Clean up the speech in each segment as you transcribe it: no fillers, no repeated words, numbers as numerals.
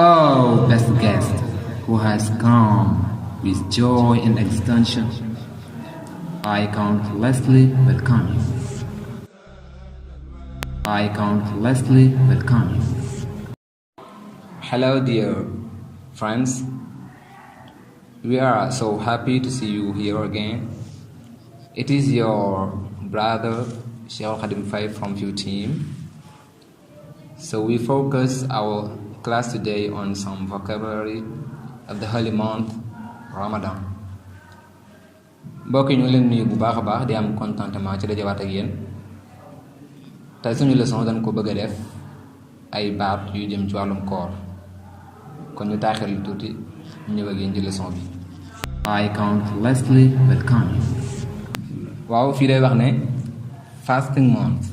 Oh, best guest who has come with joy and extension, I countlessly welcome you. I countlessly welcome you. Hello, dear friends. We are so happy to see you here again. It is your brother Sheikh Khadim Faye from your team. So we focus our class today on some vocabulary of the holy month Ramadan. mbokk yi ñu leen nuyu bu baax a baax di am contentement ci dajawaat ak yéen tey suñu leçon dañ ko bëgg a def ay baat yu jëm ci wàllum koor kon ñu taaxal lu tuuti ñëw ak yéen ci leçon bi. I countlessly welcome you. waaw fii day wax ne fasting month.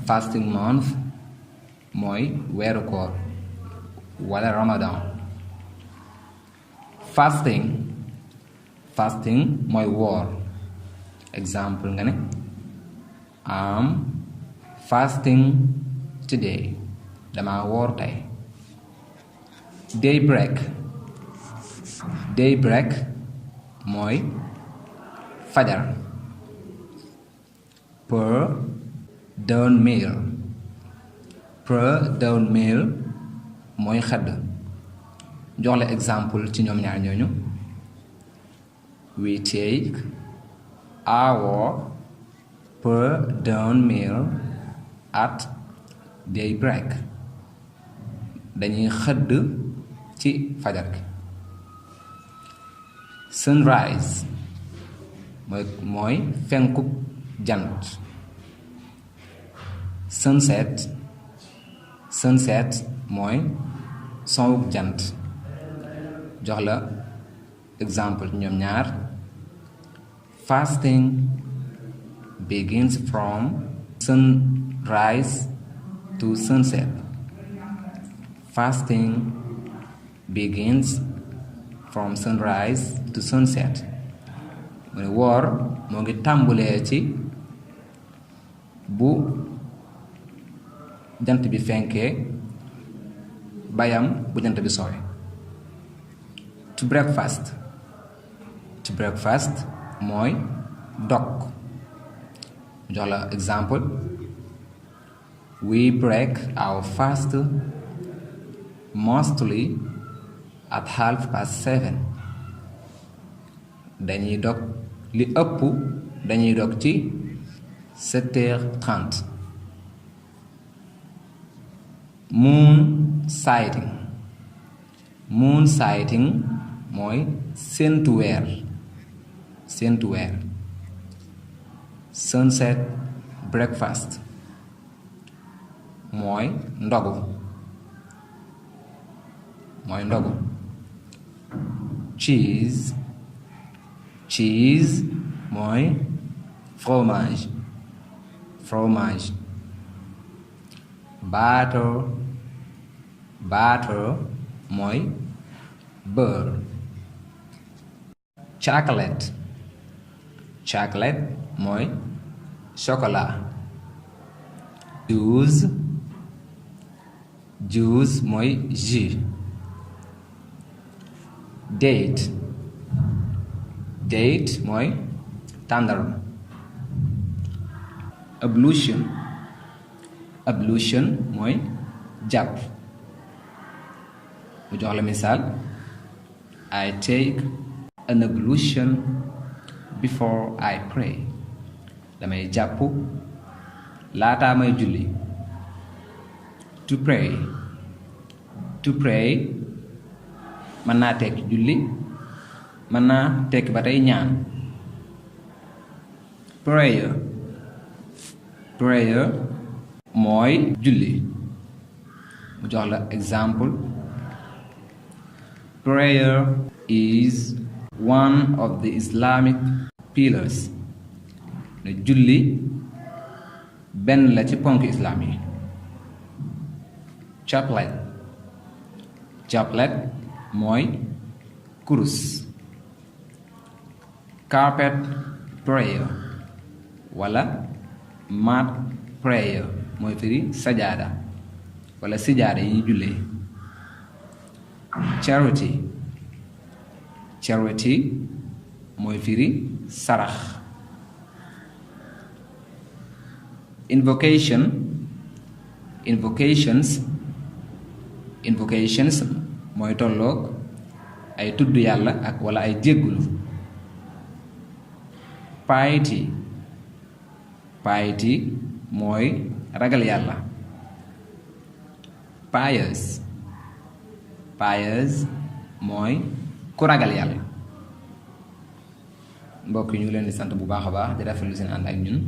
Fasting month mooy weeru koor wala Ramadan. Fasting mooy woor. Exemple nga ne I'm fasting today. dama woor tey. Daybreak mooy fajar. Pre-dawn meal mooy xëdd. jox la exemple ci ñoom ñaar ñooñu. We take our pre-dawn meal at daybreak. dañuy xëdd ci fajar gi. Sunrise mooy fenkub jant. Sunset mooy sonwub jant. jox la exemple ñoom ñaar. Fasting begins from sunrise to sunset. Fasting begins from sunrise to sunset. mu ne woor moo ngi tàmbulee ci bu jant bi fenkee bayam bu jant bi sooy. To breakfast mooy dog. jox la exemple. We break our fast mostly at 7:30. dañuy dog li ëpp dañuy dog ci 7:30. Moon sighting mooy séentu weer. Sunset breakfast mooy ndogu. Cheese mooy fromage. Butter mooy beurre. Chocolate mooy chocolat. Juice mooy jus. Date mooy tàndarma. Ablution mooy jàpp. mu jox la misaal. I take an ablution before I pray. damay jàpp laataa may julli. To pray mën naa tekki julli, mën naa tekki ba tey ñaan. Prayer mooy julli. mu jox la exemple. Prayer is one of the Islamic pillars. ne julli benn la ci ponk islam yi. chaplet mooy kurus. Carpet prayer wala mat prayer mooy firi sajaada wala sijaada yi ñu jullee. charity mooy firi sarax. invocations mooy tolloog ay tudd yàlla ak wala ay jéggulu. piety mooy ragal yàlla. pious mooy ku ragal yàlla. mbokk yi ñu ngi leen di sant bu baax a baax di rafetlu seen ànd ak ñun.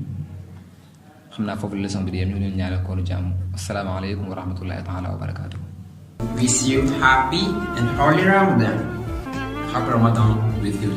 xam naa foofu la leçon bi di yem ñu leen ñaanal kooru jàmm. asalaamaaleykum wa rahmatullahi taala wa barakaatu. Wish you happy and holy Ramadan. Happy Ramadan with you.